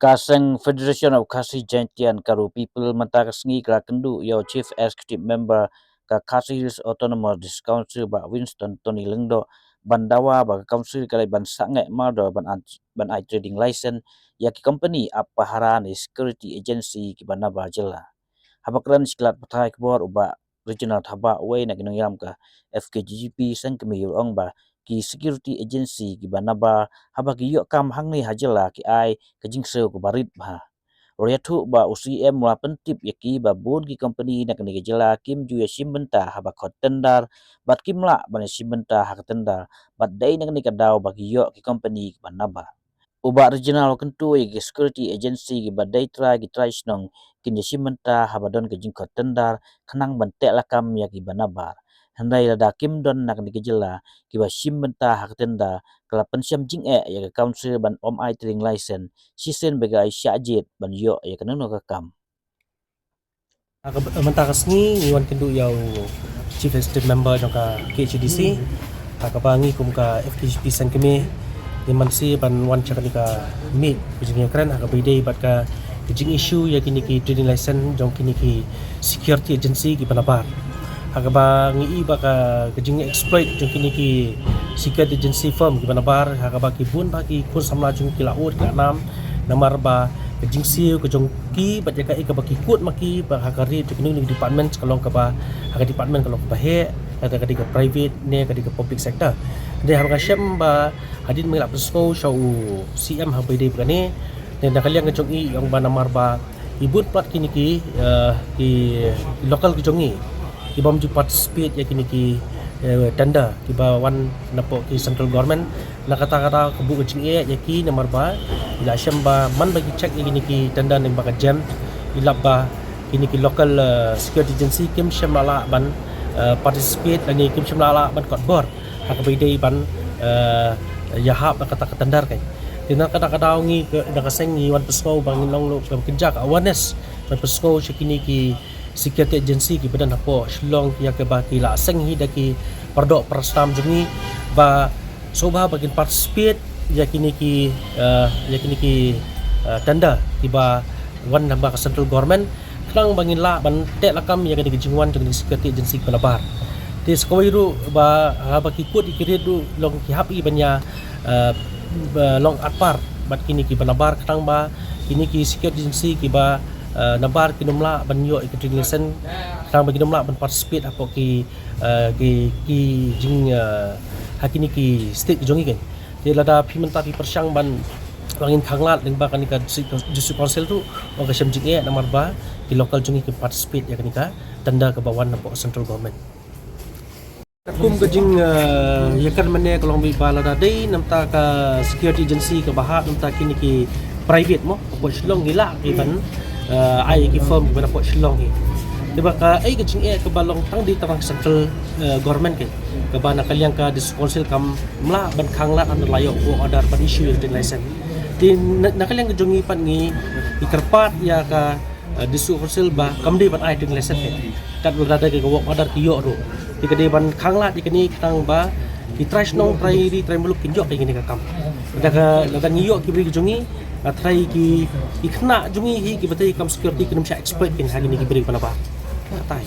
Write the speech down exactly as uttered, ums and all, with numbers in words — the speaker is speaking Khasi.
Ka seng Federation of Khasi Jaintia and Garo People mynta ka sngi ka la kynduh ïa u Chief Executive Member ka Khasi Hills Autonomous District Council, Bah Winston Tony Lyngdoh, ban dawa ba ka Council ka dei ban sangeh mardor ban an-, ban ai trading license ïa ki company ap pahara ne security agency kiba nabar jylla. Haba kren sha ki lad pathai khubor, u Bah Reginald Thabah, uwei na ki nongïalam ka F K G G P seng kmie, u ong ba ki security agency kiba nabar, haba ki ïoh kam hangne ha jylla, ki ai ka jingsiew kaba rit bha. U la ïathuh ba u C M u la pyntip ïa ki ba bun ki company na kane ka jylla kim ju ïashim bynta haba khot tender, bad kim lah ban ïashim bynta ha ka tender, bad dei na kane ka daw ba ki ïoh ki company kiba nabar. U Bah Reginald u la kyntu ïa ki security agency kiba dei trai ki trai shnong kin ïashim bynta haba don ka jingkhot tender, khnang ban teh lakam ïa kiba nabar. Hynrei lada kim don na kane ka jylla kiba shim bynta ha ka tender, ka la pynshem jingeh ïa ka Council ban ym ai trading license shisien ba ki la ai shah jied ban ïoh ïa kano kano ka kam. Ha ka, mynta ka sngi ngi wan kynduh ïa u Chief Executive Member jong ka K H A D C. Ha kaba ngi kum ka F K G P seng kmie, ngi mynta ban wan sha kane ka miet ka jingïakren ha kaba ïadei bad ka, ka jing issue ïa kine ki trading license jong kine ki security agency kiba nabar. Ha kaba ngi i ba ka, ka jing exploit jong kine ki security agency firm kiba nabar, ha kaba ki bun ba ki khun samla jong ki la ud ki la nam, namar ba ka jingsiew ka jong ki bad ïa kaei kaba ki kut ma ki ba ha ka ri jong kine ki department ka long kaba, ha ka department ka long kaba heh, ka dei ka private ne ka dei ka public sector. Dei haba nga shem ba hadien ba ngi la pynsngew sha u C M ha kaba ïadei bad kane, ne na ka liang ka jong i ong ba namar ba i bun pat kine ki, eh, ki local ki jong i, ki bym ju participate ïa kine ki, eh, tender kiba wan napoh ki central government. Na kata kata ka buh ka jingeh ïa ki namar ba i la shem ba man ba ki check ïa kine ki tender ne ba ka jem, i lap ba kine ki local, eh, security agency kim shem la lah ban, eh, participate lane kim shem la lah ban kot bor ha kaba ïadei ban, eh, ïahap na kata ka tender ka. Te na kata ka daw ngi ka, na ka seng ngi wan pynsngew ba ngin long ruh ka kynja ka awareness ban pynsngew sha kine ki security agency kiba don hapoh Shillong ïa kaba ki la seng hi da ki paradoh parasnam jong ngi ba sngewbha ba kin participate ïa kine ki, eh, ïa kine ki, eh, tender kiba wan na ba ka central government, khnang ba ngin lah ban teh lakam ïa kane ka jingwan jong kane ka security agency kiba nabar. Te sa kawei ruh ba haba ki kut ïa ki rit ruh long ki hap i ban ïa, eh, ba long atpar bad kine kiba nabar, khnang ba kine ki security agency kiba, eh, nabar kin ym lah ban ïoh ïa ka trading license, khnang ba kin ym lah ban participate hapoh ki, eh, ki, ki jing, eh, ha kine ki state ki jong ngi kan. Te lada phi mynta phi pyrshang ban, ba ngin khanglad lyngba kane ka district, district council ruh, ong ka shem jingeh namar ba ki local jong ngi ki participate ïa kane ka tender kaba wan napoh central government. Kum ka jing, eh, ïakren mynne ka long beit ba lada dei na bynta ka security agency kaba hap na bynta kine ki private mo, hapoh Shillong ngi lah ki ban, eh, ai ki firm kiba napoh Shillong hi. Te ba kaei ka jingeh kaba long tang dei tang central, eh, government ka, kaba na ka liang ka district council kam lah ban khanglad, ym lah ïoh work order ban issue ïa ka trading license. Te na, na ka liang ka jong ngi pat ngi, ngi kyrpad ïa ka, eh, district council ba kam dei ban ai trading license ka. Kat lada dei ka work order ki ïoh ruh. Te ka dei ban khanglad ïa kane khnang ba ki trai shnong, trai ri, trai muluk kin ïoh ïa kane ka kam. Lada ka, lada ngi ïoh ki briew ki jong ngi, ah, trai ki, ki khynnah jong ngi hi kiba trei kam security kin ym shah exploit kin ha kine ki briew kiba nabar. Katai.